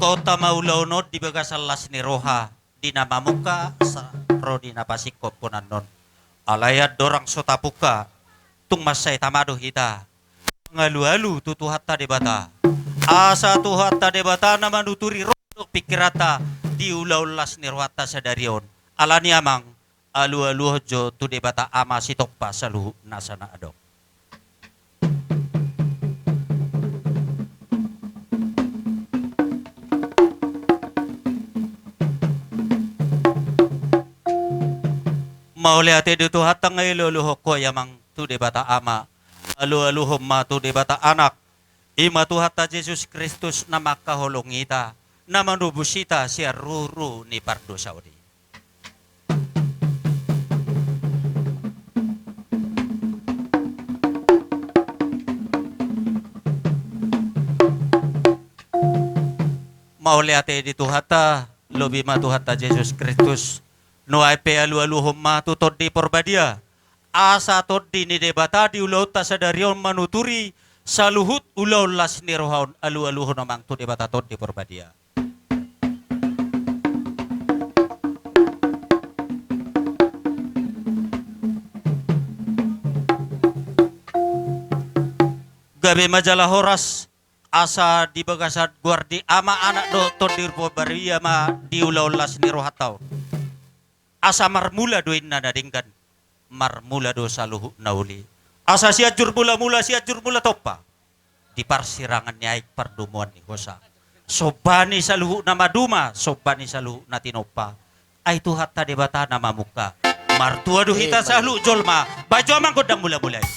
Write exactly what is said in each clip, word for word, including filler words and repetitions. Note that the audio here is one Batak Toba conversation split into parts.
Ota ma ulaon on di bagasan las ni roha, di na mamungka sa-, ro di na pasingkop on annon. Alai andorang so tapungka, tung mansai tama do hita mangalualu tu Tuhanta Debata. Asa Tuhanta Debata na manuturi roha dohot pingkiranta di ulaon las ni rohanta sadari on. Alani amang, alualuhon jo tu Debata Ama sitompa saluhut nasa na adong. Mauliate di Tuhanta, nga alualuhon ho i amang tu Debata Ama, alualuhon ma tu Debata Anak, i ma Tuhanta Jesus Kristus na mangkaholongi hita, na manobus hita sian ruhurhu ni pardosaon i. Mauliate di Tuhanta, lobi ma Tuhanta Jesus Kristus. Nuaeng pe alualuhon ma tu Tondi Porbadia, asa Tondi ni Debata di ulaonta sadari on manuturi saluhut ulaon las ni roha on. Alualuhon amang tu Debata Tondi Porbadia. Gabe ma jala horas, asa di bagasan goar ni Ama, Anak dohot Tondi Porbadia ma di ulaon las ni rohanta on. Asa marmula do inna na denggan, marmula do saluhut na uli. Asa Sianjur Mulamula, Sianjur Mulatompa, di parsirangan ni aek pardomuan ni hosa, somba ni saluhut na maduma, somba ni saluhut na tinompa. Ai Tuhanta Debata na mamungka. Martua do hita saluhut jolma. Bahen jo amang gondang mulamula i.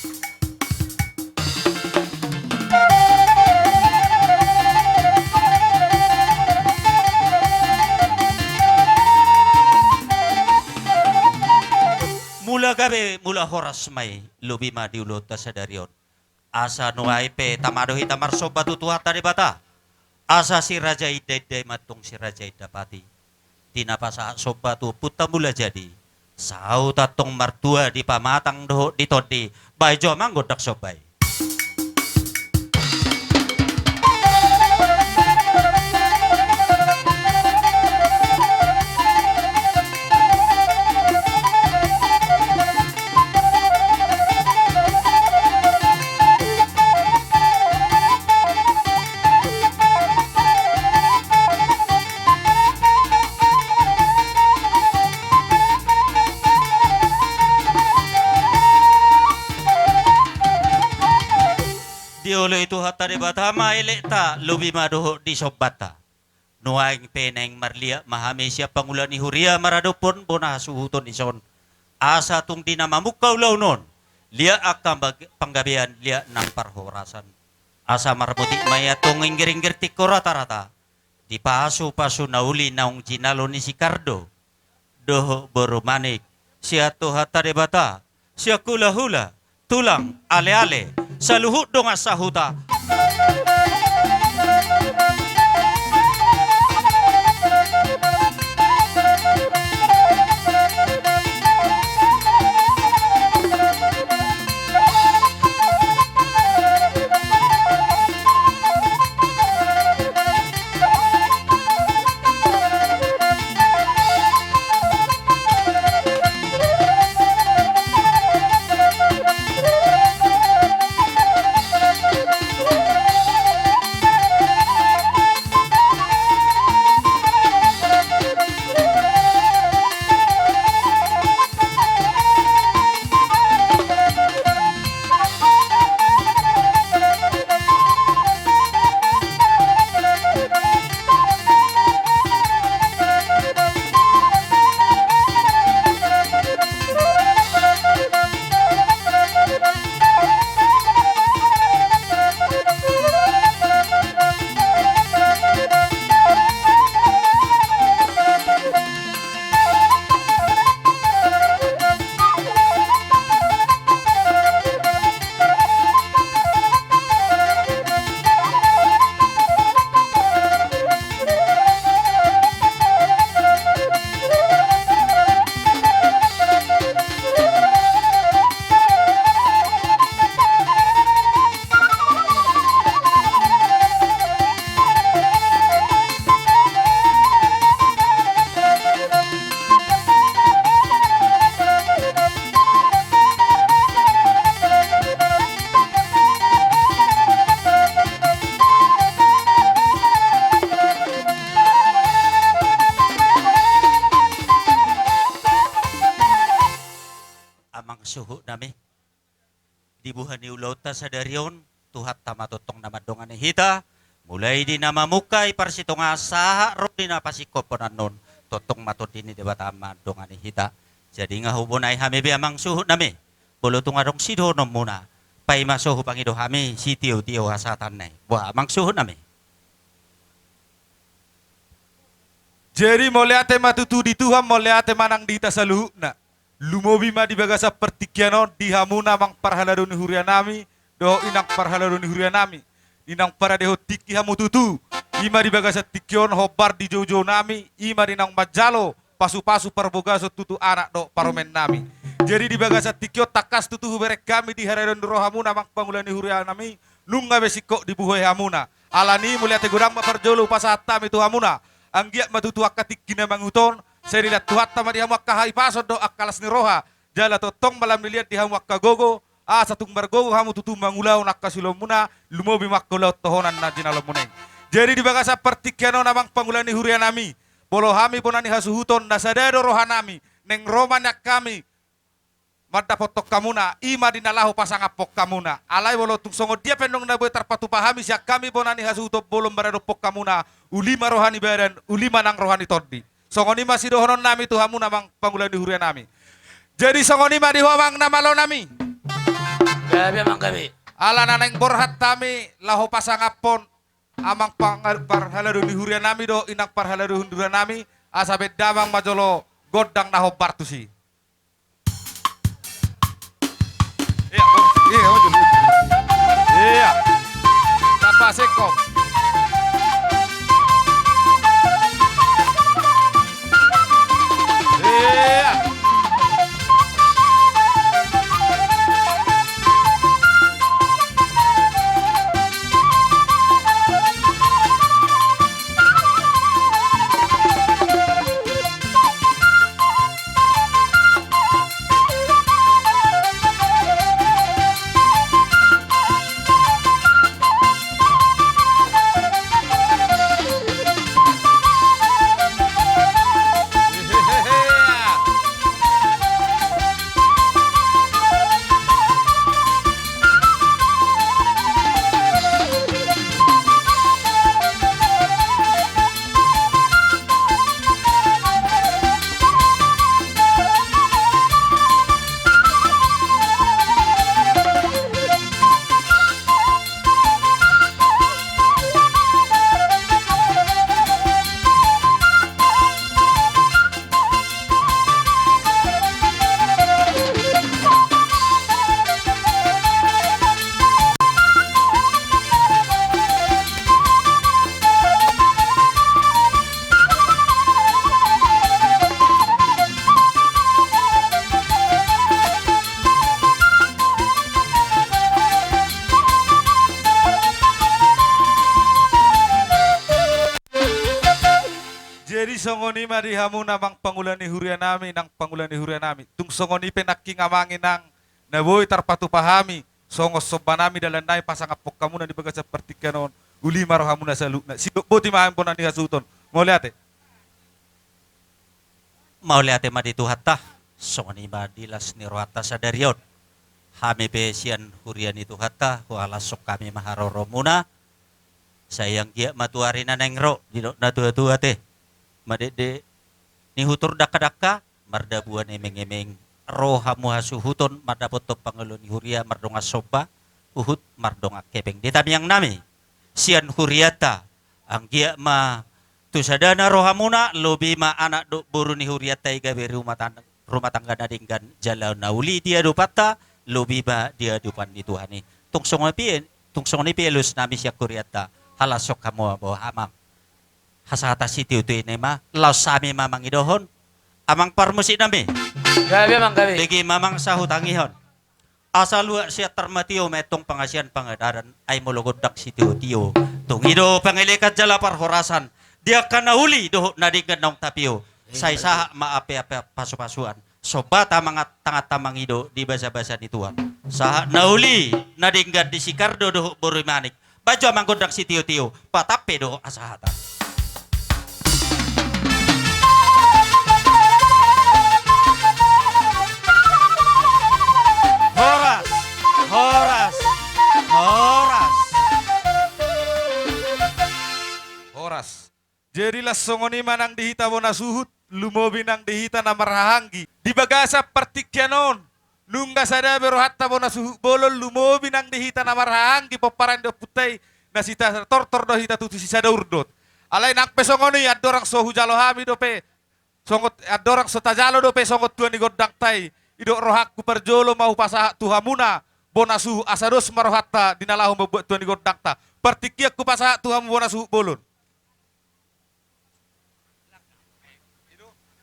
Mula gabe, mula horas ma i, lobi ma di ulaonta sadari on. Asa nuaeng pe tama do hita marsomba tu Tuhanta Debata. Asa si Raja Indainda i ma antong si Raja Indapati, di na pasahat somba tu Ompunta Mulajadi, saut antong martua di pamatang dohot di tondi. Bahen jo amang gondang somba i. Dioloi Tuhanta Debata ma elekta, lobi ma dohot di sombanta. Nuaeng pe naeng marliat ma hami sian pangula ni huria maradophon bona hasuhuton dison. Asa tung di na mamungka ulaon on, liat angka bag-, panggabean, liat nang parhorasan. Asa marmutik ma i antong inggiringgir tingko ratarata, di pasupasu na uli naung jinalo ni si Kardo dohot boru Manik, sian Tuhanta Debata, sian hulahula, tulang, aleale, saluhut dongan sahuta. Di buha ni ulaonta sadari on, Tuhanta ma tongtong na mandongani hita, mulai di na mamungka i parsitongaan sahat ro di na pasingkophon annon, tongtong ma Tondi ni Debata mandongani hita. Jadi nga hubonai hami be amang suhut nami, molo tung adong sidohononmuna, paima so hupangido hami sitiotio hasahatanna i. Boha amang suhut nami. Jadi mauliate ma tutu di Tuhan, mauliate ma nang di hita saluhutna. Lumobi ma di bagasan partingkian on di hamuna amang parhalado ni huria nami, dohot inang parhalado ni huria nami. Di naung paradehon tingki hamu tutu, i ma di bagasan tingki on hombar di joujou nami, i ma di naung manjalo pasupasu parbagason tutu anak dohot parumaen nami. Jadi di bagasan tingki on tangkas tutu hubereng hami di haradeon ni rohamuna amang pangula ni huria nami, nunga be singkop dibuhai hamuna. Alani i mauliate godang ma parjolo hupasahat hami tu hamuna. Anggiat ma tutu angka tingki na mangihut on, sai dilean Tuhanta ma di hamu angka hahipason dohot angka las ni roha, jala tongtong ma lam nilehon di hamu angka gogo, asa tung margogo hamu tutu mangulahon angka siulaonmuna, lumobi ma angka ulaon tohonan na jinalonmuna i. Jadi di bagasan partingkian on amang pangula ni huria nami, molo hami bona ni hasuhuton na sada do roha nami, naeng ro ma nian hami mandapothon hamuna, i ma di na laho pasangaphon hamuna. Alai molo tung songon dia pe annon na boi tarpatupa hami sian hami bona ni hasuhuton bolon maradophon hamuna, uli ma roha ni badan, uli ma nang roha ni tondi. Songon i ma sidohonon nami tu hamuna amang pangula ni huria nami. Jadi songon i ma di ho amang na malo nami. Gabe amang gabe. Ala na naeng borhat hami laho pasangaphon amang pang-, parhalado ni huria nami dohot inang parhalado ni huria nami, asa baen damang ma jolo gondang na hombar tusi. Iya, iya, maju, maju. Iya. Tanpa sekop. Iya. Jadi songon i ma di hamu na amang pangula ni huria nami, nang pangula ni huria nami. Tung songon i pe nangkin amang inang na boi tarpatupa hami, songon somba nami dalan nami pasangaphon hamuna di bagasan partingkian on, uli ma rohamuna saluhutna. Sidok boti ma hami bona ni hasuhuton. Mauliate. Mauliate ma di Tuhanta, songon i ma di las ni rohanta sadari on. Hami pe sian huria ni Tuhanta, huhalashon hami ma haroromuna. Sai anggiat ma tu ari na naeng ro, didok na tuatua te. Madekdek ni hutur dangkadangka, mardabuan emengemeng, ro hamu hasuhuton, mandapothon pangula ni huria, mardongan somba, huhut mardongan hepeng di tangiang nami. Sian hurianta, anggiat ma tu sadana rohamuna, lobi ma anak dohot boru ni hurianta i gabe rumah tan-, rumah tangga na denggan jala na uli di adopanta, lobi ma di adopan ni Tuhan i. Tung songon i pe, tung songon i pe alus nami sian hurianta, halashon hamu ma bo amang. Hasahatan sitiotio i ma, laos hami ma mangidohon, amang parmusik nami. Gabe amang gabe. Bege ma amang sahutangihon. Asa luat sian tarmatio ma antong pangasian pangadaran, ai molo gondang sitiotio, tung i do pangelekan jala parhorasan di angka na uli dohot na denggan naung tapio. Sai sahat ma apeape pasupasuan. Sombanta mangat tanganta mangido di basabasa ni Tuhan. Sahat na uli na denggan di si Kardo dohot boru ni Manik. Baen jo amang gondang sitiotio, patampe dohot hasahatan. Horas, horas. Jadi las songon i ma nang di hita bona suhut, lumobi nang di hita na marhahaanggi. Di bagasan partingkian on, nunga sada be rohanta bona suhut bolon, lumobi nang di hita na marhahaanggi pomparan ni ompunta i, na sisada tortor do hita tutu sisada urdot. Alai nang pe songon i, andorang so hujalo hami dope, songon, andorang so tajalo dope songon tua ni gondangta i, didok rohangku parjolo ma hupasahat tu hamuna bona suhut, asa dos ma rohanta di na laho mambuat tua ni gondangta. Partingkian hupasahat tu hamu bona suhut bolon.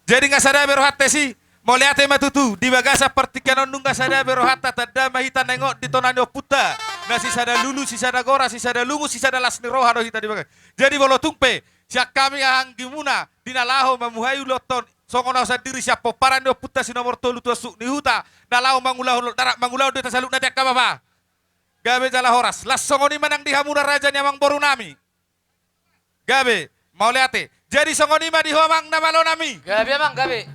Jadi nunga sada be rohanta disi, mauliate ma tutu, di bagasan partingkian on nunga sada be rohanta, tanda ma hita naeng ot di tona ni ompunta, na sisada lulu, sisada gora, sisada lungun, sisada las ni roha do hita di bagasan. Jadi molo tung pe sian hami hahaanggimuna, di na laho mamuhai ulaonta on, songon au sandiri sian pomparan ni ompunta si nomor tolu Tuan Suknihuta, na laho mangulahon, darat mangulahon do hita saluhutna di angka bapa. Gabe jala horas, las songon i ma nang di hamuna raja ni amangborunami. Gabe, mauliate. Jadi songon i ma di ho amang na malonami. Gabe amang, gabe.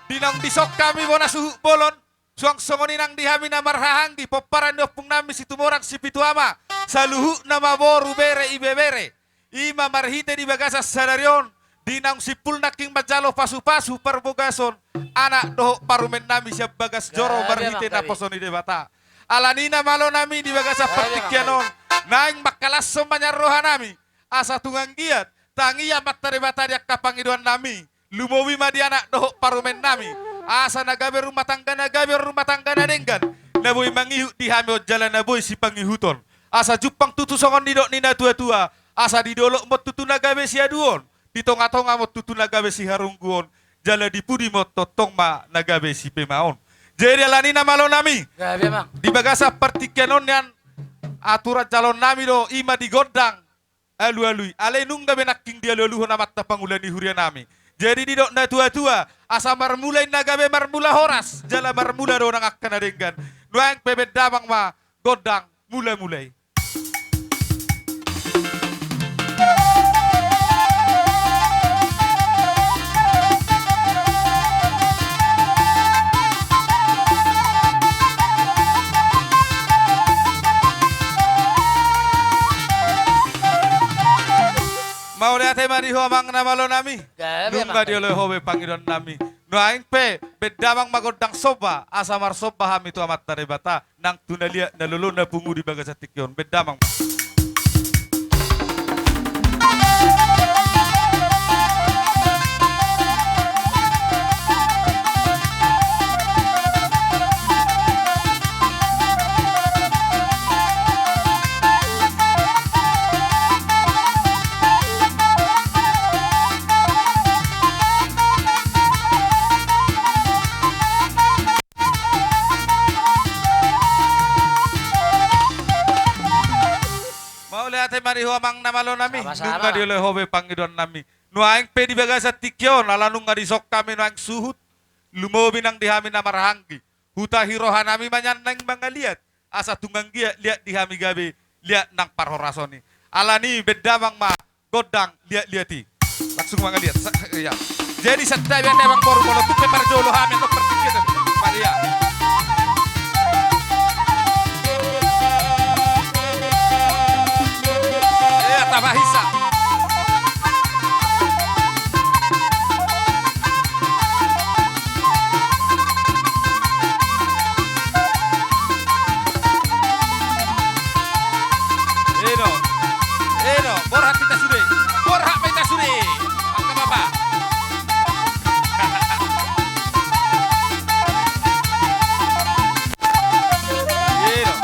Di naung dison hami bona suhut bolon, suang songon i nang di hami na marhahaanggi pomparan ni ompungnami Situmorang Sipitu Ama, saluhutna ma boru, bere, ibebere. I ma marhite di bagasan sadari on, di naung simpul nangkin manjalo pasupasu parbogason anak dohot parumennami sian bagas joro, gabe amang, gabe, marhite naposo ni Debata. Alani i na malonami, di bagasan, gabe amang, partingkian on, naeng mangkalashon ma nian rohanami, asa tung anggiat tangi Amanta Debata di angka pangidoannami, lumobi ma di anak dohot parumennami, asa na gabe rumah tangga na gabe on rumah tangga na denggan, na boi mangihut di hami on jala na boi sipangihuton. Asa jumpang tutu songon nidok ni natuatua, asa di dolok ma on tutu na gabe siaduon, di tongatonga ma on tutu na gabe siharungguon, jala di pudi ma on tongtong ma na gabe sipemaon. Jadi alani i na malonami, gabe amang, di bagasan partingkian on nian aturan jalonnami do, i ma di gondang alualu i. Alai nunga be nangkin dialualuhon amanta pangula ni hurianami. Jadi didok natuatua, asa marmula i na gabe marmula horas, jala marmula do nang angka na denggan. Nuaeng pe bahen damang ma gondang mulamula i. Mauliate ma di ho amang na malonami. Gabe amang. Nunga dioloi ho be pangidoannami. Nuaeng pe bahen damang ma gondang somba, asa marsomba hami tu Amanta Debata, nang tu na liat na lolo na pungu di bagasan tingki on. Bahen damang ma. Mauliate ma di ho amang na malonami. Sama-sama. Nunga dioloi ho be pangidoannami. Nuaeng pe di bagasan tingki on, ala nunga dison hami nuaeng suhut, lumobi nang di hami na marhahaanggi. Hutahi rohanami ma nian naeng mangaliat, asa tung anggiat liat di hami gabe liat nang parhorason i. Alani i bahen damang ma gondang liatliat i. Langsung mangaliat. Sa-, iya. Jadi santabi ate amangboru, molo tung pe parjolo hami nang partingkian. Maria. Iya, tamba hisa. Eno. Eno. Borhat hita sude. Borhat ma hita sude. Angka bapa. Eno.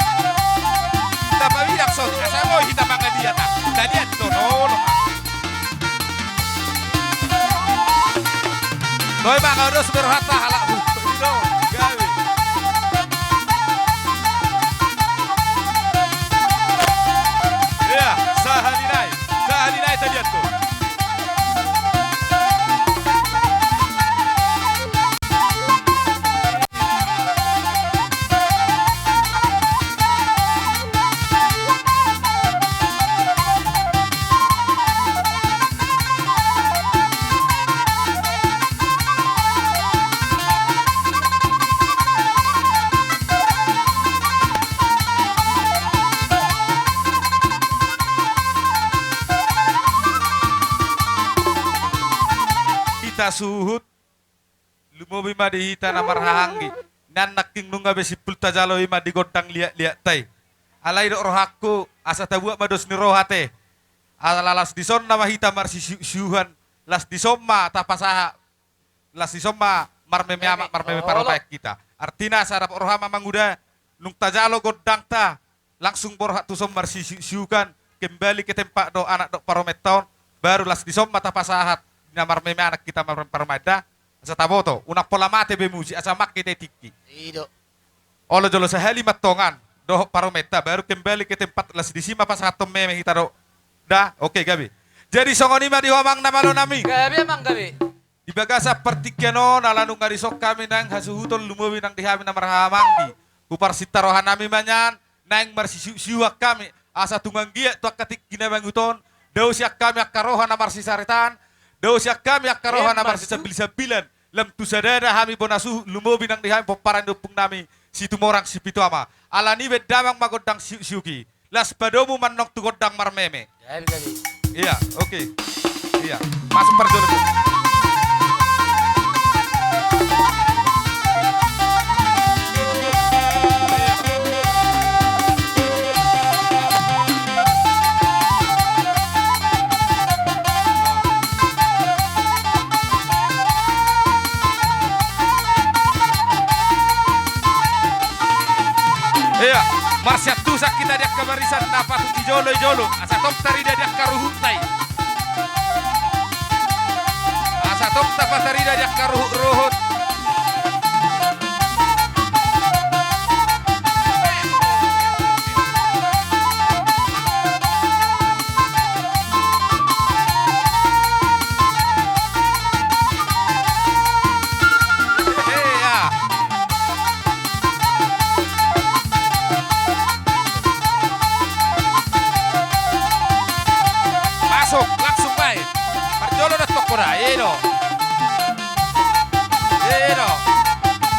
Tamba bilang so, asa boi hita mangaliat, ah. Tadi ado, no, no. Toe ma, kados berhata halak. Gabe. Iya, sahali nai. Sahali nai tadi ado. Inta suhut. Lumobi ma di hita na marhahaanggi. Nian nangkin nunga be simpul tajalo i ma di gondang liat-liatta i. Alai dok rohangku, asa tabuat ma dos ni roha te. Ala las dison nama hita marsisiusiuhan, las dison ma tapasahat, las dison ma marmeme amak, marmeme parumaen hita. Artina asa dapot roha ma manguda, nung tajalo gondangta, langsung borhat tuson marsisiusiuhan, kembali ke tempat do anak dok parumaenta on, baru las dison ma tapasahat, na marmeme anak hita marmeme parumaen da, asa taboto, unang pola mate be musik, asa mangke te tingki. Ido. Olo jolo sahali ma tongan, dohot parumaenta, baru kembali ke tempat, las disi ma pasahathon meme hita do. Da, oke, gabe. Jadi songon i ma di ho amang na malo nami. Gabe amang, gabe. Di bagasan partingkian on, ala nunga dison hami naeng hasuhuton lumobi nang di hami na marhahaanggi. Huparsinta roha nami ma nian, naeng marsisiusiuhan hami, asa tung anggiat tu angka tingki na mangihuthon, dao sian hami angka roha na marsisaretan, dao sian hami angka roha na marsisambilsambilan, lam tu sadada hami bona suhut lumobi nang di hami pomparan ni ompung nami, Situmorang Sipitu Ama. Alani i baen damang ma gondang siuksiuk i. Las padomu ma antong tu gondang marmeme. Jadi, jadi. Iya, oke. Iya, masuk parjolo tu. Iya, marsiantusan hita di angka barisan na patut di jolo i jolo, asa tong tarida di angka ruhut nai. Asa tong tapatarida di angka ruhut-ruhut. Iya. Masuk, langsung baen. Parjolo do toko da, i do. I do.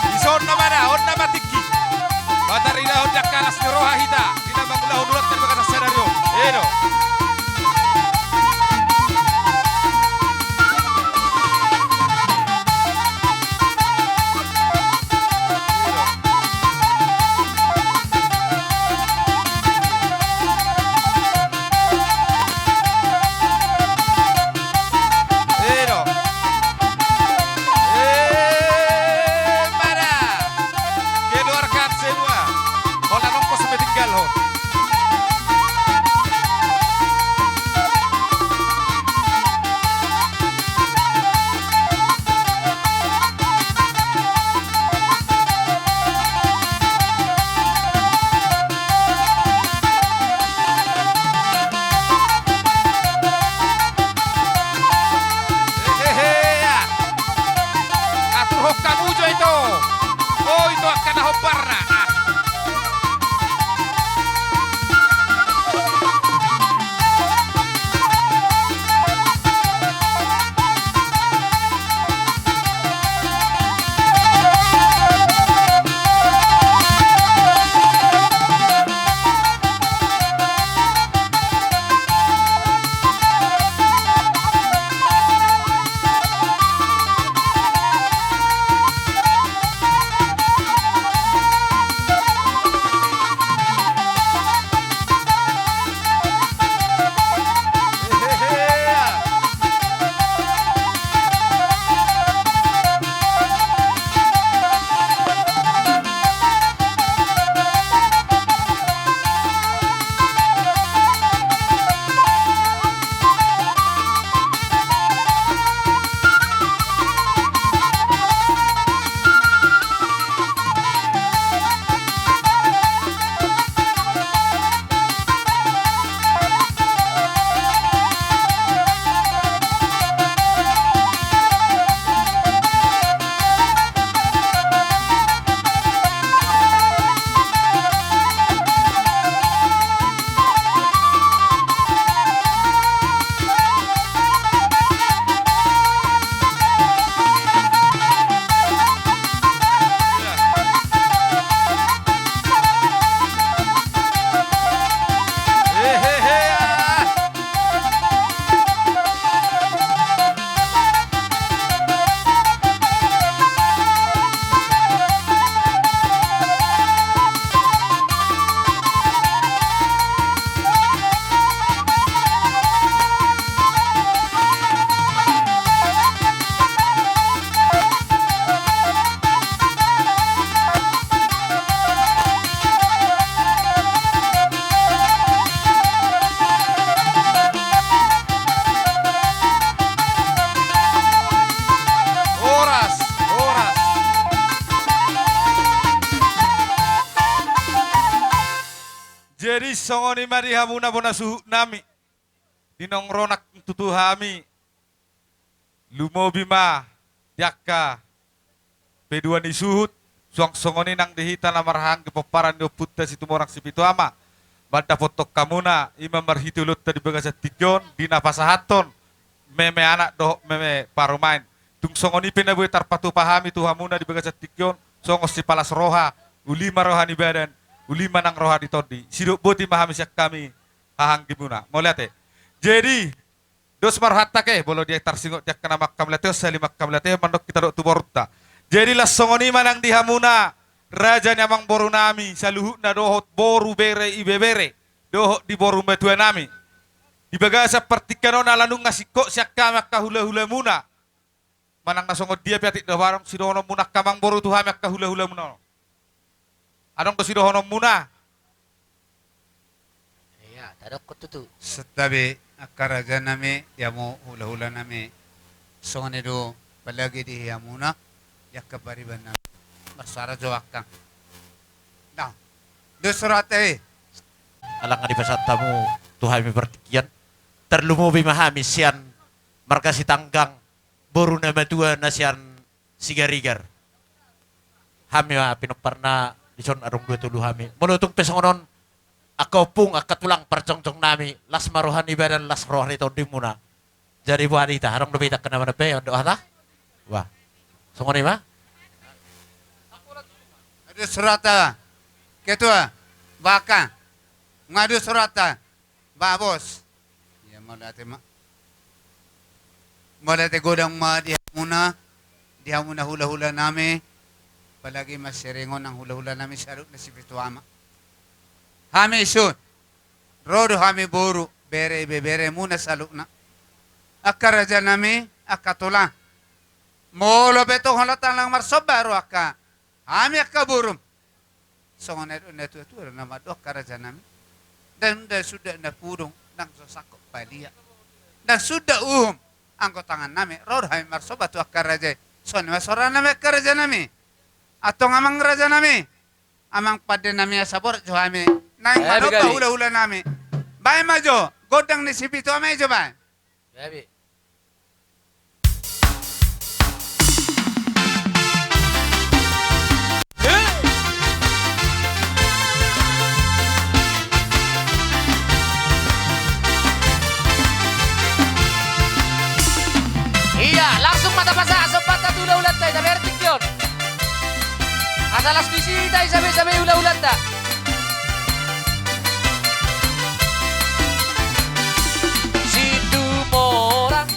Dison nama da, on nama tingki. Pataridahon di angka las ni roha hita. Di na mangulahon ulaonta di bagasan sadari on. I do. I do. Eh, mana? Keluarkan semua. Holan ongkos ma tinggalhon. Songon i ma di hamuna bona suhut nami. Di naung ro nang tutu hami, lumobi ma di angka pedua ni suhut, suang songon i nang di hita na marhahaanggi pomparan ni ompunta Situmorang Sipitu Ama. Mandapothon hamuna, i ma marhite ulaonta di bagasan tingki on, di na pasahathon meme anak dohot meme parumaen. Tung songon i pe na boi tarpatupa hami tu hamuna di bagasan tingki on, songon sipalas roha, uli ma roha ni badan, uli ma nang roha ni tondi. Sidok boti ma hami sian hami hahaanggimuna. Mauliate. Jadi, dos ma rohanta, ke, molo dia tarsingot di angka na manghamauliatehon, sahali manghamauliatehon mandok hita dohot tu borunta. Jadi, laos songon i ma nang di hamuna, raja ni amangboru nami, saluhutna dohot boru, bere, ibebere, dohot di boru matua nami. Di bagasan partingkian on ala nunga singkop sian hami angka hulahulamuna. Manang na songon dia pe atik do adong sidohononmuna angka amangboru tu hami angka hulahulamuna on. Adong do sidohononmuna? Ia, tadokkon tutu. Santabi angka raja nami, di hamu hulahula nami. Songon i do apalagi di hamuna, di angka pariban nami. Marsuara jo angka. Nah, dos rohanta i. Ala nunga dipasahat hamu tu hami partingkian. Tarlumobi ma hami sian marga Sitanggang, boru na matua na sian Sigarigar. Hami ma pinomparna dison adong dua tolu hami. Molo tung pe songon on, angka ompung, angka tulang parjongjong nami, las ma roha ni badan, las roha ni tondimuna. Jadi boha hita, adong dope hita angka na manambai, mandok hata? Wah. Songon i ma? Dos rohanta. Ketua. Baka. Nga dos rohanta. Ba, bos. Ia, mauliate ma. Mauliate godang ma di hamuna, di hamuna hulahula nami, apalagi ma siringon nang hulahula nami saluhutna Sipitu Ama. Hami sun, ro do hami boru, bere, ibeberemuna saluhutna. Angka raja nami, angka tulang. Molo pe tung holan ndang marsomba ro angka, hami angka borum. Songon na didok natuatua do na mandok angka raja nami. Ndang, ndang suda na pudung, ndang so sangkot palia. Ndang suda uhum, anggo tangan nami, ro do hami marsomba tu angka raja i. Songon i ma sora nami angka raja nami. Antong amang raja nami. Amang pande nami asa borat jo hami. Naeng manomba hulahula nami. Baen ma jo, gondang ni Sipitu Ama i jo baen. Gabe. Ia, langsung ma tapasahat sombanta tu hulahulanta, i tabertik on. Asa las tu hita i sabe-sabe hulahulanta. Situmorang,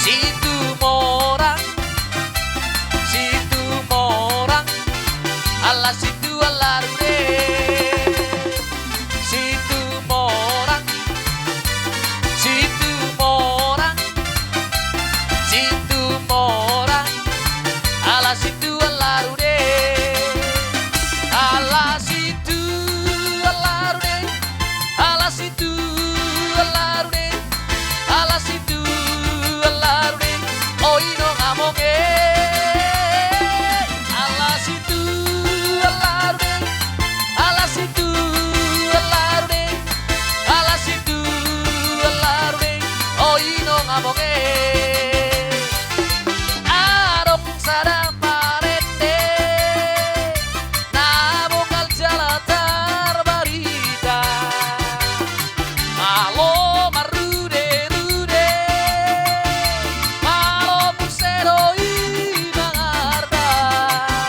Situmorang, Situmorang, ala situ ala rude. Situmorang, Situmorang, Situmorang, ala situ ala rude. Ala situ ala rude. Ala situ ala rude. Ala situ ala rude. O inong among e. Ala situ ala rude. Ala situ ala rude. Ala situ ala rude. O inong among e. Adong sada marende na bonggal jala tarbarita. Malo marrude-rude, malo muse do i mangardan.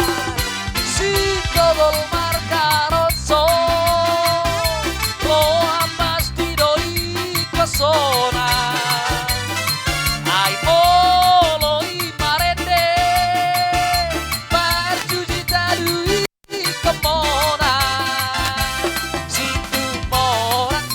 Sitogol markaroso, roha pasti do i kuasona. Ai molo i marende, parjuji tadu i kemona. Situmorang,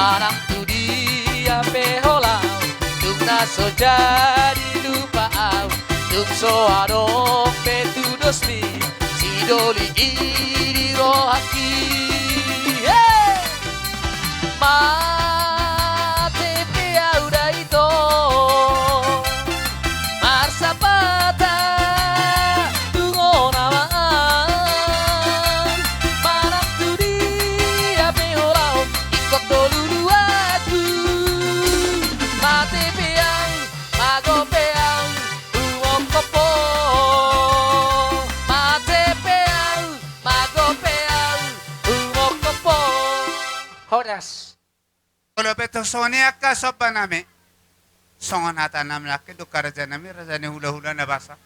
Manang tu dia pe holan, tung na so jadi lupa au, tung so adong pe tudosmi, sidoli i di rohangki. He! Mate pe au da ito, marsapata tu ngona ma. Manang tu dia pe holan, ingkon do luluanku. Mate pe au, mago pe au, umongkop ho. Mate pe au, mago pe au, umongkop ho. Horas. Olo, betul songon i angka somba nami. Songon hata nami nangkin do angka raja nami, raja ni hulahula na basa.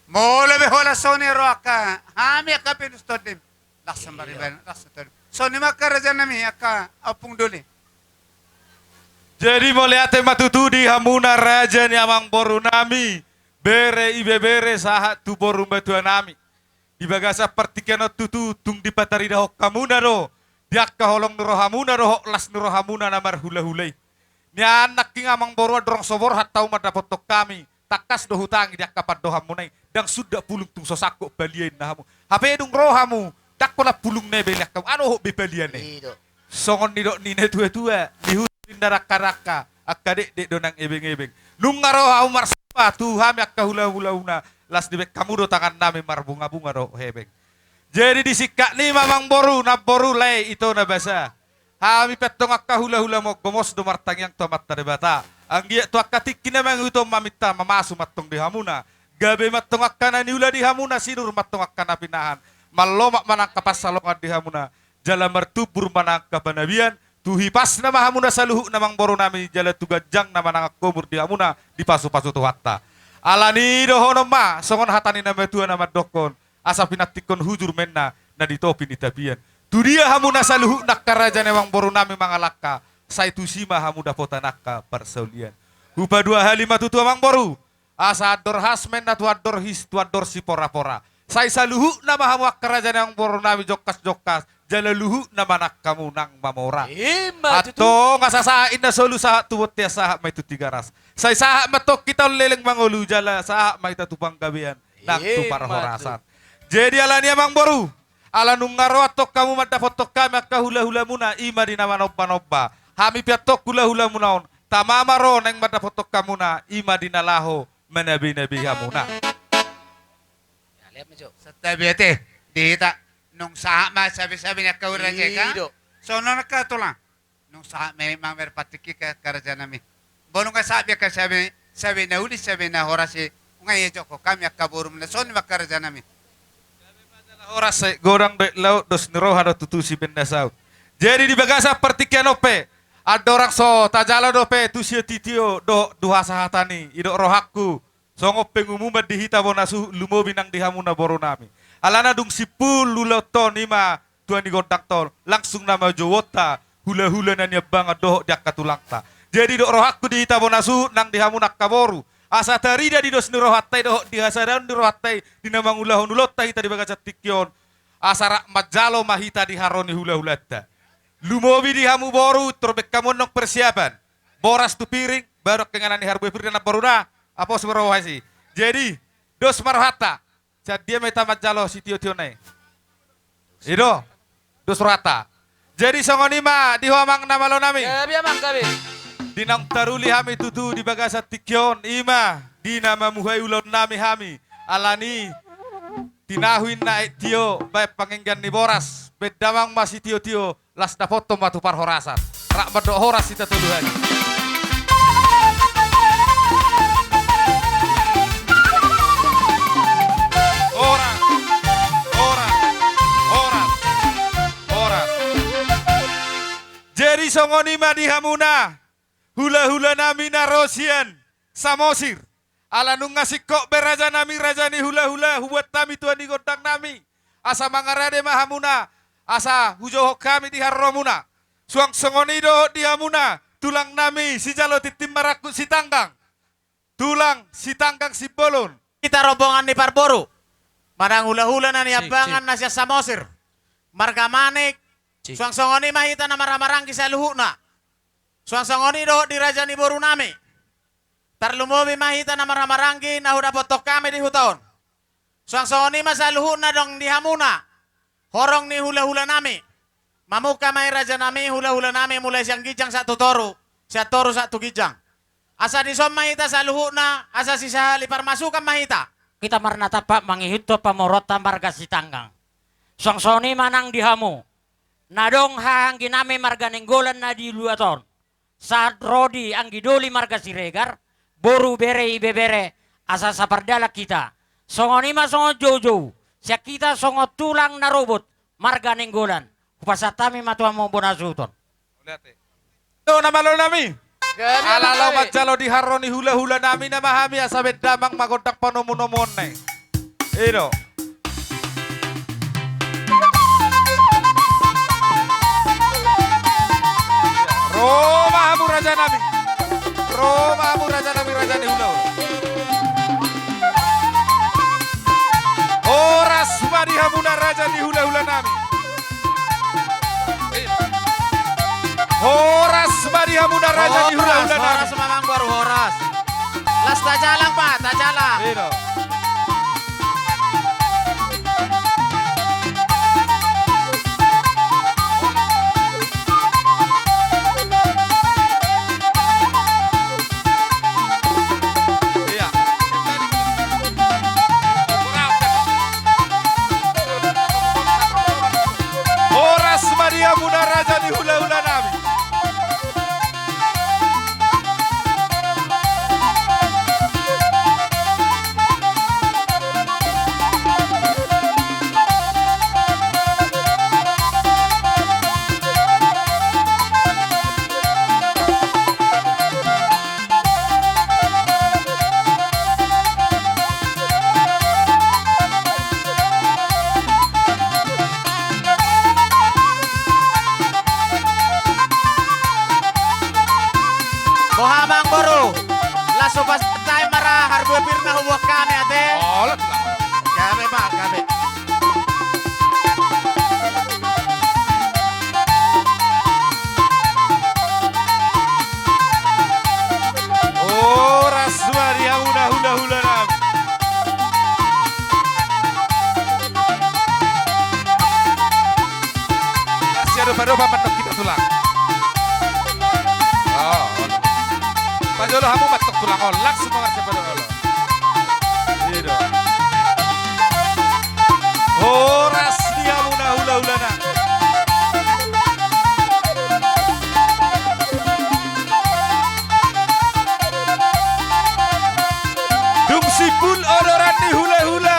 Molo be holan songon i ro angka hami angka pinus tondim. Langsung bariban, langsung tondim. Songon i ma angka raja nami, angka ompung doli. Jadi mauliate ma tutu di hamuna raja ni amangboru nami, bere ibebere sahat tu boru matua nami. Di bagasan partingkian on tutu tung dipataridahon hamuna do di angka holong ni rohamuna dohot las ni rohamuna na marhulahula i. Nian nangkin amangboru, andorang so borhat hamu mandapothon hami, tangkas do hutangi di angka pandohanmuna i, ndang sundat pulung tung so sangkot balia inna hamu. Hape dung ro hamu, ndang holan pulung na i be lean hamu, asa dohot be baliana i. I do. Songon nidok ni na tuatua, nihuti ninna dangkadangka, angka dekdek do nang ebengebeng. Nunga ro hamu marsomba tu hami angka hulahulauna, las dibaen hamu do tangan nami marbungabunga dohot hepeng. Jadi disingkat ni i ma amangboru, namboru, lae, ito na basa. Hami pe antong angka hulahula, gomos do martangiang tu Amanta Debata. Anggiat tu angka tingki na mangihut on maminta mamasu ma antong di hamuna. Gabe ma antong angka na niula di hamuna, sinur ma antong angka na pinahan. Marlomak ma nang angka pansalongan di hamuna. Jala martumbur ma nang angka panabian, tu hipasna ma hamuna saluhutna amangboru nami, jala tu ganjangna ma nang angka umur di hamuna dipasupasu Tuhanta. Alani i dohonon ma, songon hata ni na matua na mandokkon, asa pinantikhon hujur ma inna na di topi ni tapian. Tu dia hamuna saluhutna angka raja ni amangboru nami mangalangka, sai tusi ma hamu dapotan angka parsaulian. Hupadua hali ma tutu amangboru, asa andor has ma inna tu andor his, tu andor siporapora. Sai saluhutna ma hamu angka raja ni amangboru nami jongkasjongkas, jala luhutna ma nang hamu nang mamora. I ma tutu. Antong asa sahat inna solu, sahat tu bontean, sahat ma i tu Tigaras. Sai sahat ma antong hita on leleng mangolu, jala sahat ma hita tu panggabean nang tu parhorasan. I ma tutu. Jadi alani i amangboru, ala nunga ro antong hamu mandapothon hami angka hulahulamuna, i ma di na manombanomba. Hami pe antong hulahulamuna on, tama ma ro naeng mandapothon hamuna, i ma di na laho manabenabe hamuna. Santabi ate, di hita, nunga sahat ma sabesabe ni angka ulaon i kan? I do. Songon on angka tulang. Nunga sahat ma i amang, marpatik i angka raja nami. Molo nunga sahat be angka sabe, sabe na uli, sabe na horas i, nunga diajokhon hami angka borumuna, songon i ma angka raja nami. Horas, sai godang do aek laut, dos ni roha do tutu sibaen na saut. Jadi di bagasan partingkian on pe, andorang so tajalo dope tu sitiotio dohot tu hasahatan i, didok rohangku, songon pengumuman di hita bona suhut, lumobi nang di hamuna boru nami. Alana dung simpul ulaonta on, i ma tua ni gondangta on, langsung nama jouonta hulahula na niambangan dohot di angka tulangta. Jadi didok rohangku di hita bona suhut nang di hamuna angka boru, asa tarida di dos ni rohanta i dohot di hasadaon ni rohanta i di na mangulahon ulaonta hita di bagasan tingki on, asa rap manjalo ma hita di haro ni hulahulanta. Lumobi di hamu boru, tor baen hamu annon persiapan. Boras tu piring, baru angka inganan ni harbue piring na boru na, apos baru hasi. Jadi, dos ma rohanta. Sian dia ma hita manjalo sitiotio na i? I do, dos rohanta. Jadi songon i ma di ho amang na malo nami. Gabe amang, gabe. Di naung taruli hami tutu di bagasan tingki on, i ma di na mamuhai ulaon nami hami. Alani tinahu inna aek tio, baen pangenggan ni boras, baen damang ma sitiotio, laos dapothon ma tu parhorasan. Rap mandok horas hita tolu hali. Horas, horas, horas, horas. Jadi songon i ma di hamuna hulahula nami na ro sian Samosir. Ala nunga singkop be raja nami, raja ni hulahula, hubuat hami tua ni gondang nami, asa mangarade ma hamuna, asa hujouhon hami di haroromuna. Suang songon i dohot di hamuna tulang nami sijalo tintin marangkup Sitanggang, tulang Sitanggang Simbolon. Hita rombongan ni parboru manang hulahula na niambangan na sian Samosir, marga Manik. Suang songon i ma hita na marhahamaranggi saluhutna. Suang songon i dohot di raja ni boru nami. Tarlumobi ma hita na marhahamaranggi na hudapothon hami di huta on. Suang songon i ma saluhutna adong di hamuna. Horong ni hulahula nami. Mamungka ma i raja nami, hulahula nami, mulai sian ginjang sahat tu toru, sian toru sahat tu ginjang. Asa dison ma hita saluhutna, asa sisahali parmasukan ma hita. Hita marnatampak mangihuthon pamoruonta marga Sitanggang. Suang songon i ma nang di hamu. Na adong haha anggi nami marga Nainggolan na di luat on. Sahat ro di anggi doli marga Siregar, boru, bere, ibebere, asa sapardalan hita. Songon i ma songon joujou, sian hita songon tulang na robot, marga Nainggolan. Hupasahat hami ma tu hamu bona suhuton. Mauliate. Ito na malo nami. Gabe ala laho manjalo di haroro ni hulahula nami nama hami asa baen damang ma gondang panomunomuonna i. I do. Ro ma hamu raja nami. Ro ma hamu raja nami, raja ni hulahula. Horas ma di hamuna raja ni hulahula nami. Horas ma di hamuna raja ni hulahula nami. Horas, horas ma amang boru, horas. Las tajalang, Pak, tajalang. I do. Iya. Horas ma di hamuna raja ni hulahula nami. Boha amang boru, las hupasahat hami ma ra harbue pir na huboan hami ate. Olo. Gabe ma, gabe. Horas ma di hamuna hulahula nami. Marsiadopadopan ma antong hita tulang. O, olo. Pajolo hamu ma antong tulang, olo, langsung ma marsiadopadopan. I do. Horas di hamuna hulahula nami. Dung simpul odoran ni hulahula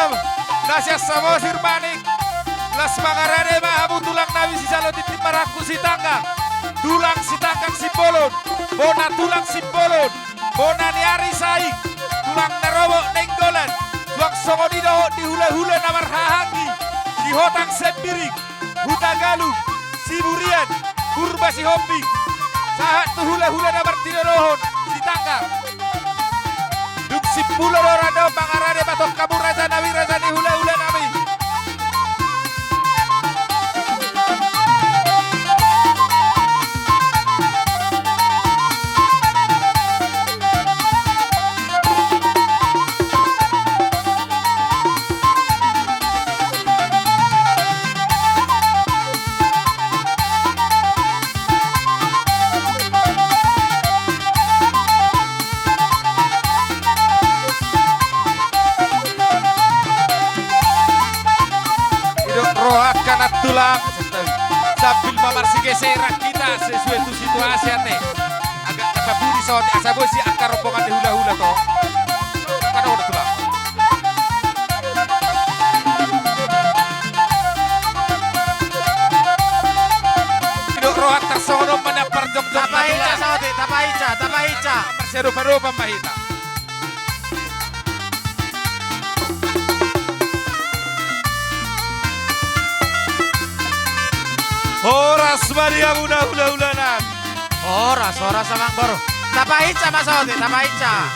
na sian Samosir Manik. Las mangarade ma hamu tulang nami sijalo tintin marangkup Sitanggang. Tulang Sitanggang Simbolon. Bona tulang Simbolon. Bona ni ari Saik, tulang na robot Nainggolan, suang songon i dohot di hulahula na marhahaanggi, Sihotang Sembiring, Hutagalung, Siburian, Purba Sihombing, sahat tu hulahula na martinodohon Sitanggang. Dung simpul odoran on mangarade ma antong hamu raja nami, raja ni hulahula nami. I do, ro angka nantulang. Sambil ma marsigeseran hita sesuai tu situasi ate. Agak tapabudi saotik asa boi si angka rombongan ni hulahula to. Pada udah tulang. I do, rohanta songon on ma na parjongjong. Tapaica saotik, tapaica, tapaica. Marsiadopadopan ma hita. Horas ma di hamuna hulahula nami. Horas, horas amang boru. Tapaica ma saotik, tapaica.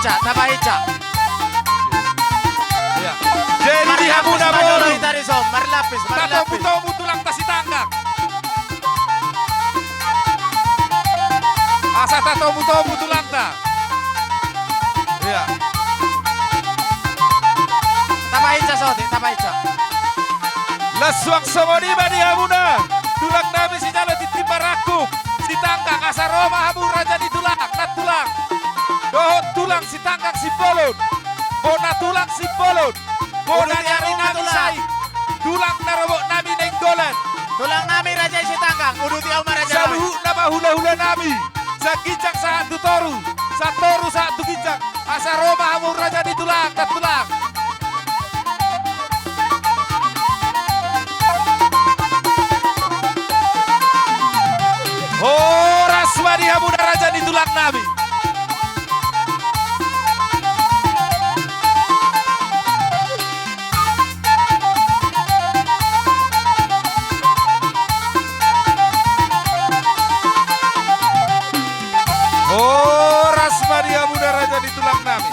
Tapahinsa, tapahinsa. Iya. Jadi di hamuna boru, marlapis, marlapis, marlapis. Tatomu-tomu tulangta Sitanggang. Asa tatomu-tomu tulangta. Iya. Tapahinsa, Sotik, tapahinsa. Laos suang songon i ma di hamuna tulang nami sijalo tintin marangkup Sitanggang, asa ro ma hamu raja ni tulang, nantulang. Dohot tulang Sitanggang Simbolon, bona tulang Simbolon, bona ni ari nami Sai, tulang na robot nami Nainggolan. Tulang nami raja i Sitanggang, uduti hamu ma raja nami. Saluhutna ma hula-hula nami, sian ginjang sahat tu toru, sian toru sahat tu ginjang. Asa ro ma hamu raja ni tulang, nantulang. Horas ma di hamuna raja ni tulang nami. Horas ma di hamuna raja ni tulang nami.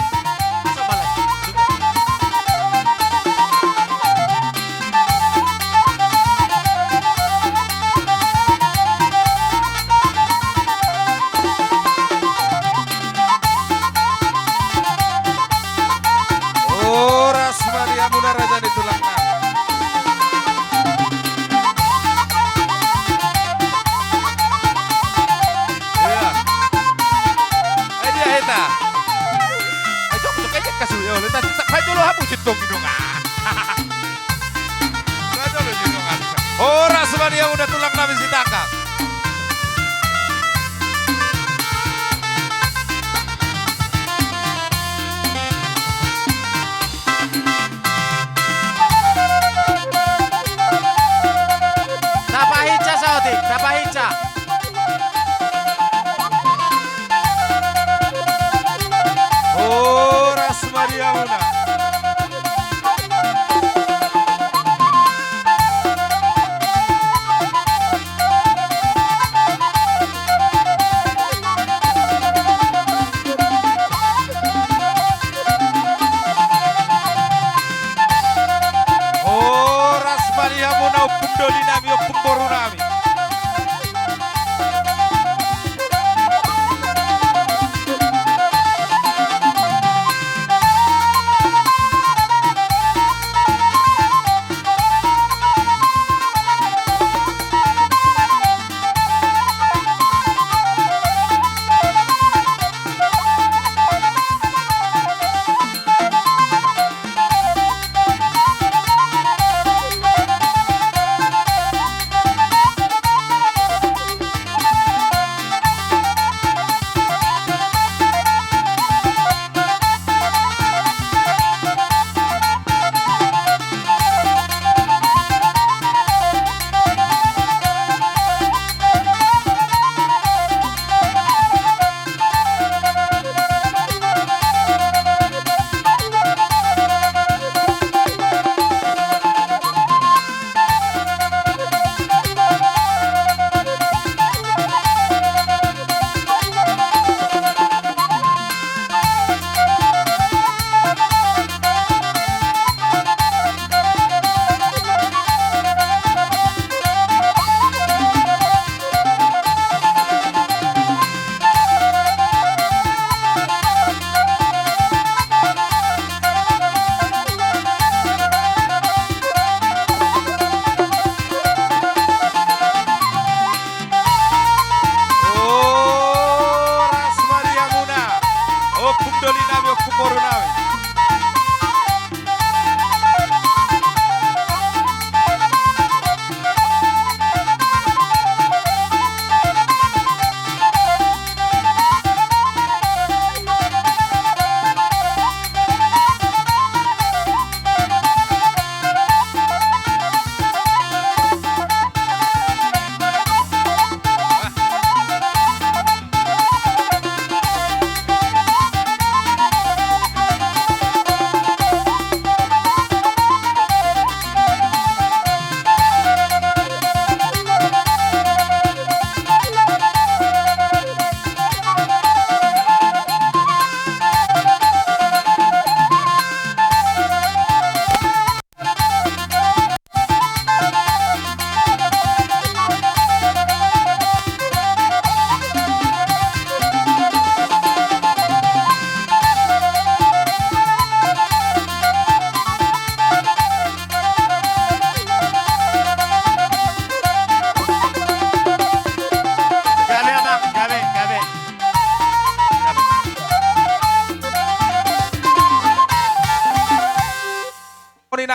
Horas ma di hamuna raja ni tulang nami. Iya. Ai dia heta. Ai jok jok ai jek kasu ya. Leta tak pai jolo hamu sitong inong. Horas ma di hamuna tulang nami Sitanggang. Tapahinsa, Sotik, tapahinsa. Horas ma di hamuna. Horas ma di hamuna ompung doli nami, ompung boru nami. Horas ma di hamuna, ompung doli nami, ompung boru nami.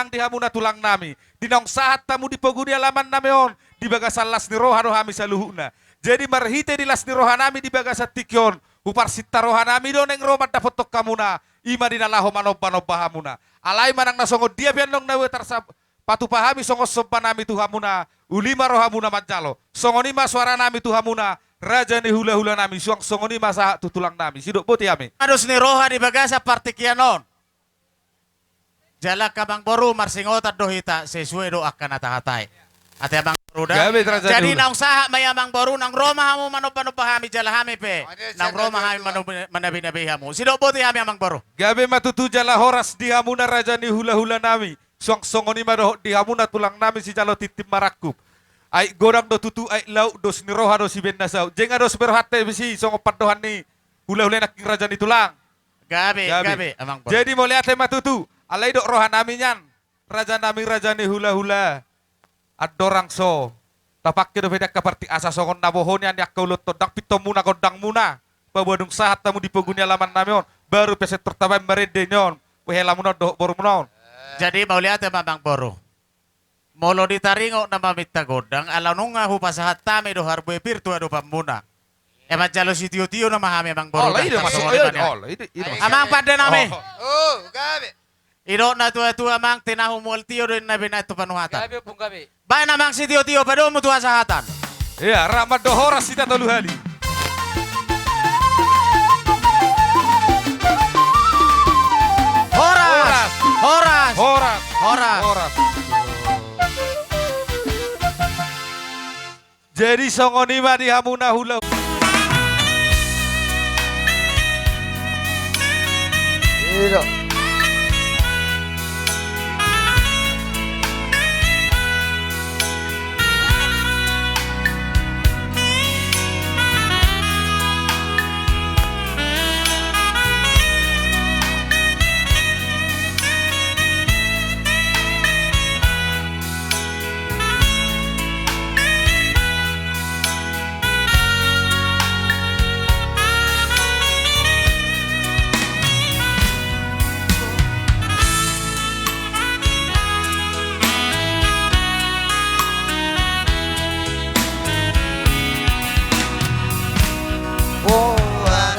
di hamuna tulang nami. Di naung sahat hamu di pogu ni alaman nami on, di bagasan las ni roha do hami saluhutna. Jadi marhite di las ni roha nami di bagasan tingki on, huparsinta roha nami do naeng ro mandapothon hamuna, i ma di na laho manomba-nomba hamuna. Alai manang na songon dia pe annon na ue tarsap-, patupa hami songon somba nami tu hamuna, uli ma rohamuna manjalo. Songon i ma soara nami tu hamuna, raja ni hula-hula nami, suang songon i ma sahat tu tulang nami. Sidok boti hami. Dos ni roha di bagasan partingkian on. Jala angka amangboru marsingotan do hita sesuai do angka na tahatai. Ate amangboru da. Gabe, raja ni hula. Jadi naung sahat ma i amangboru, naung ro ma hamu manomba-nomba hami jala hami pe. Naung ro ma hami manobi-, manabi-nabi hamu. Sidok boti hami amangboru. Gabe ma tutu jala horas di hamuna raja ni hula-hula nami. Suang songon i ma dohot di hamuna tulang nami sijalo tintin marangkup. Aek godang do tutu aek laut, dos ni roha do sibaen na saut. Jala dos be rohanta disi songon pandohan ni hula-hula nangkin raja ni tulang. Gabe, gabe, gabe, amangboru. Jadi mauliate ma tutu, alai didok roha nami nian, raja nami raja ni hula-hula. Andorang so tapangke dope di angka parti asa songon na boha nian di angka ulaonta on, ndang pintomuna gondangmuna. Paboa dung sahat hamu di pogu ni alaman nami on, baru pe sai tor tabaen marende nian, helamuna on dohot borumuna on. Jadi mauliate ma amangboru. Molo ditaringot na maminta gondang, ala nunga hupasahat hami do harbue pir tu adopanmuna. E manjalo sitio-tio nama hami amangboru. Olo, da, i do maksud, songon i, olo, i do, i do maksud. Amang pande nami. Oh. Oh, gabe. Didok na tua-tua amang, tinahu mual tio do inna binaen tu panuhatan. Gabe, Ompung, gabe. Baen amang sitio-tio padomu tu hasahatan. Ia, rap ma dohot horas hita tolu hali. Horas! Horas! Horas! Horas! Horas! Jadi songon i ma di hamuna hula. Iya. Boha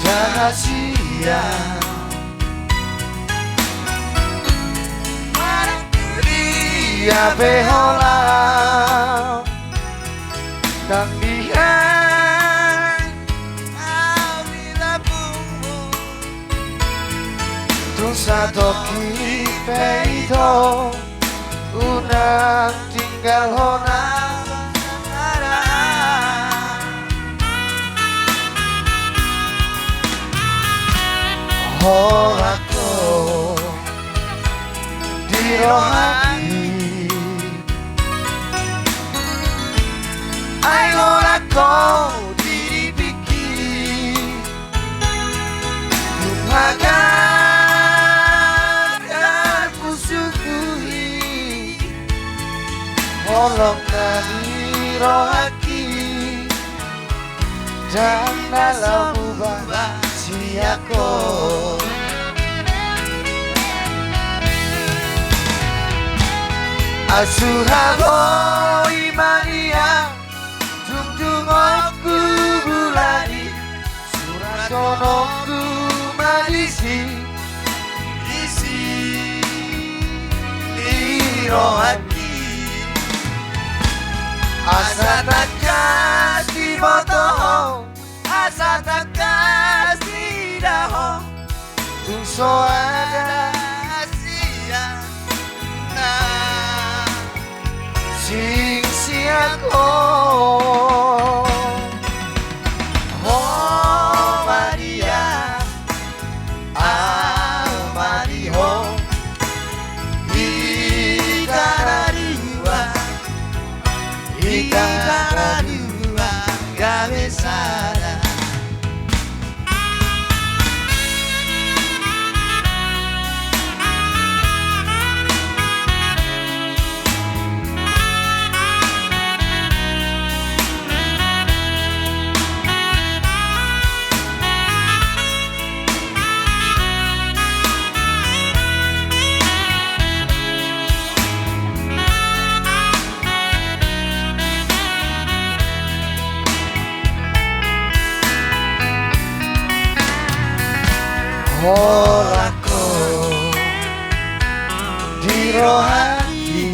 rahasia. Dia pe hola nang dihe. Au di lambungmu. Tung satongkin pe ito. Unang tinggalhon au. Holan ho di rohangki. Ai holan ho di lipingki. Dung hagagar pusukku i. Holong na di rohangki. Ndang na laho muba sian ho. Asuha boi ma nian, tungtungkon ho bulan i, surathononku ma disi. Isi ni rohangki. Asa tangkas diboto ho, asa tangkas diida ho. Tung so ada sian na sing sian ho. Ho ma dia, au ma di ho. Hita na dua, hita na dua gabe sada. Holan ho di rohangki.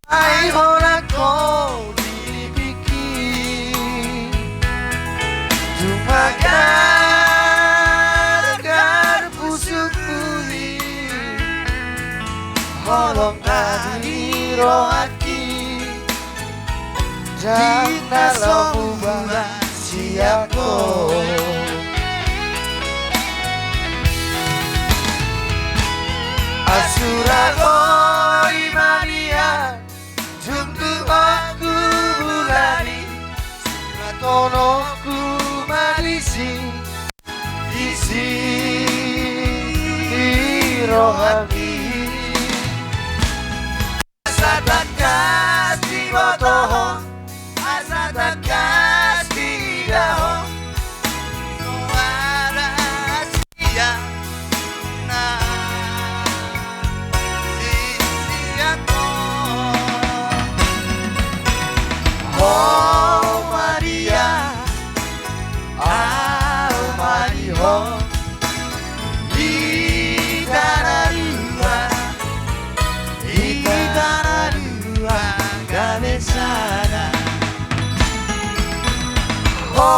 Ai holan ho di lipingki. Tung magargar pusukku i. Holan ho di rohangki. Ndang na so hubuat sian ho. Asura boi maliat, tung tumpak hubulan i, surat honongku ma disi. Disi rohangki. Asa tangkas diboto ho, asa tangkas diida ho. Soara sian na sisian ho. Ho ma di au, au ma di ho. Hita na dua, hita na dua gabe sada. Ho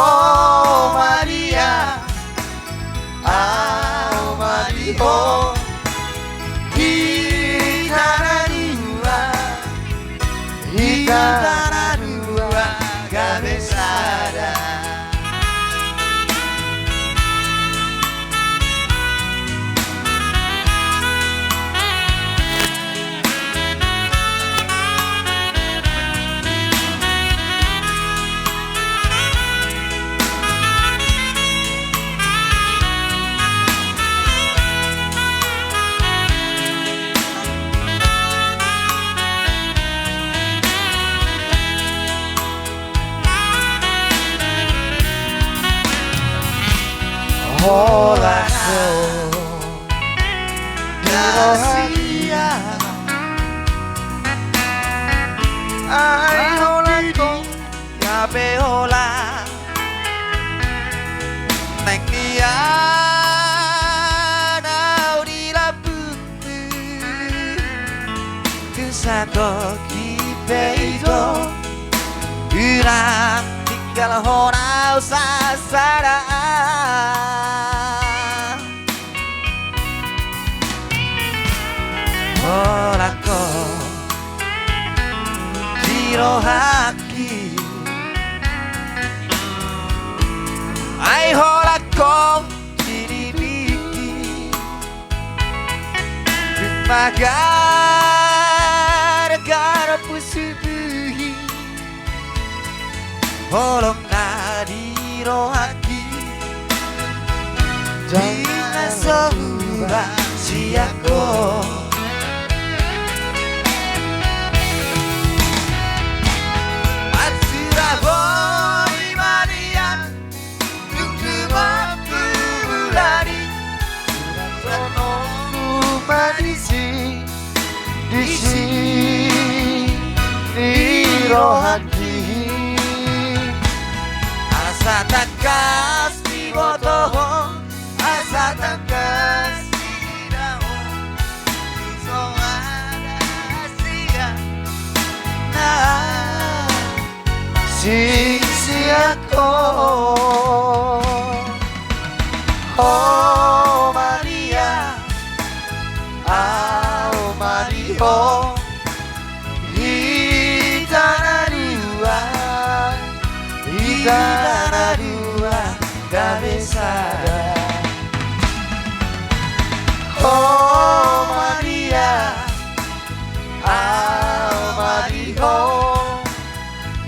ma di au, au ma di ho. Hita na dua, hita na dua gabe sada. Holan ho di rohangki. Ai holan ho. Gabe holan naeng nian au di lambungmu. Tung satongkin pe ito, unang tinggalhon au sasada. Holan ho di rohangki. Ai holan ho di lipingki. Tung magargar pusukku i. Holong na di rohangki. Ndang na so hubuat sian ho. Asura boi maliat, tung tumpak hubulan i. Surat honongku ma disi, disi ni rohangki. Asa tangkas diboto ho, asa tangkas diida ho. Tung so ada sian na sisian ho. Ho ma di au, au ma di ho. Hita na dua, hita na dua gabe sada. Ho ma di au, au ma di ho.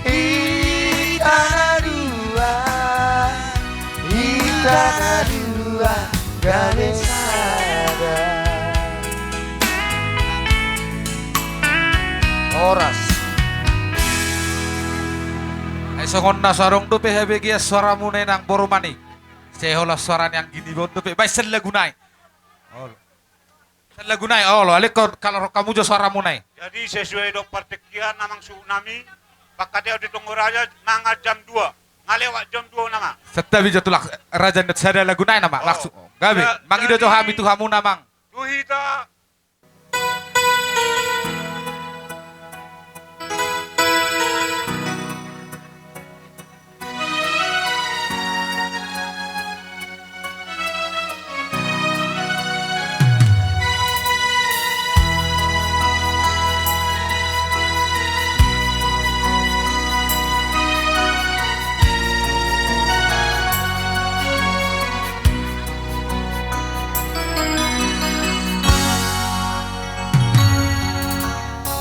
Hita na dua, hita na dua gabe sada. Horas. Ai songon na so adong dope habegean soaramuna i nang boru Manik. Sai holan soara ni anggi niba on dope. Baen sian lagu nai. Olo. Sian lagu nai, olo, alai kalo ro hamu jo soaramuna i. Jadi sesuai dohot partingkian amang suhut nami, pangkataion di tonggo raja mangan jam dua, Na lewat jam dua nama. Santabi jo tulang raja na sada lagu nai nama. Oh. Langsung. Gabe. Mangido jo hami tu hamu nama. Tu hita.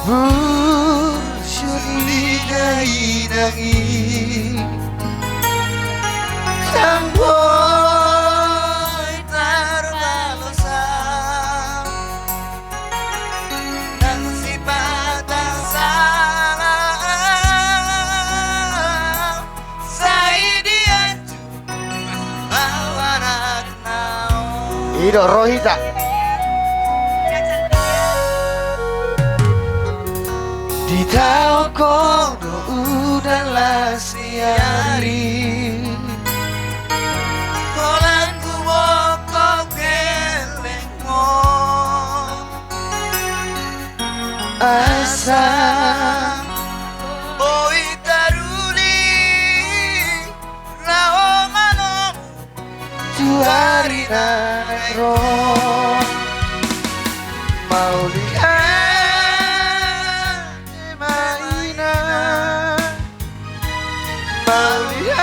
Burju ni dainang i, ndang boi tarbalosan, ndang sipata salam, sai dianju. I do ro hita. Ditaon ho do udan las ni ari, holan huboto gellengmon. Asa boi taruli laho manomu tu ari na naeng ro. Mauliate ma ina, mauliate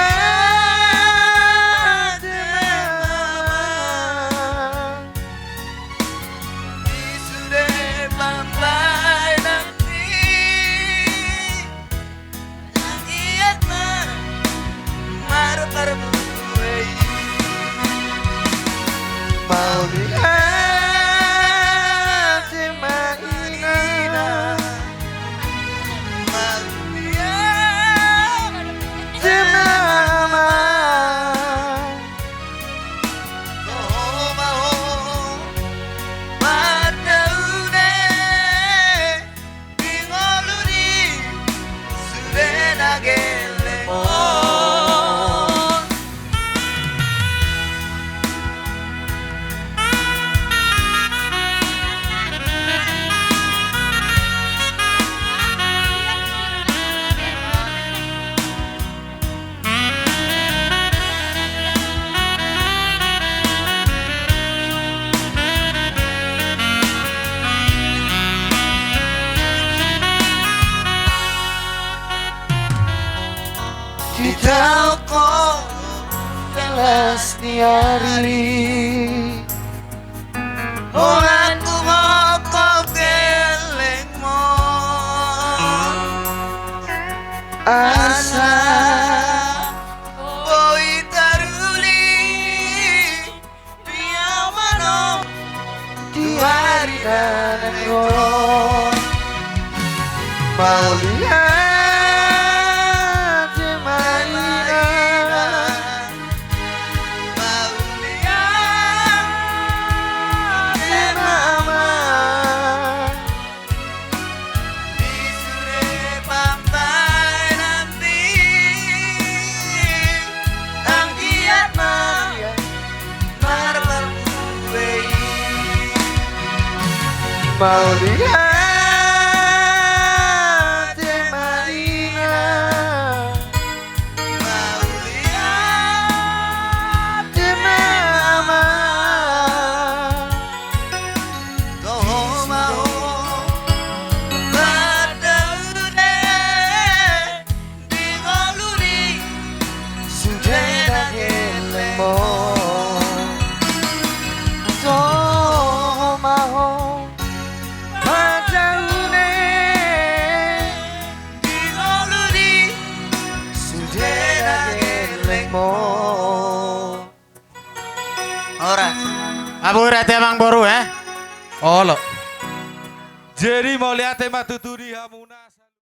ma amang. Di sude pambahenan i, anggiat ma marparbue i. Mauliate ma ina, mauliate ma amang. Toho ma ho, mardaune di ngolu ni sude na gellengmon. Ditaon ho do udan las ni ari, holan huboto gellengmon. Asa boi taruli di au manomu tu ari na naeng ro. Mauliate ma ina, mauliate ma amang. Di sude pambahenan i, anggiat ma marparbue i. Mauliate ma ina, mauliate ma amang. Toho ma ho, mardaune di ngolu ni sude na gellengmon. Toho ma ho, mardaune di ngolu ni sude na gellengmon. Ora. Aborat amang boru, eh? Olo. Jadi mauliate ma tutu di hamuna.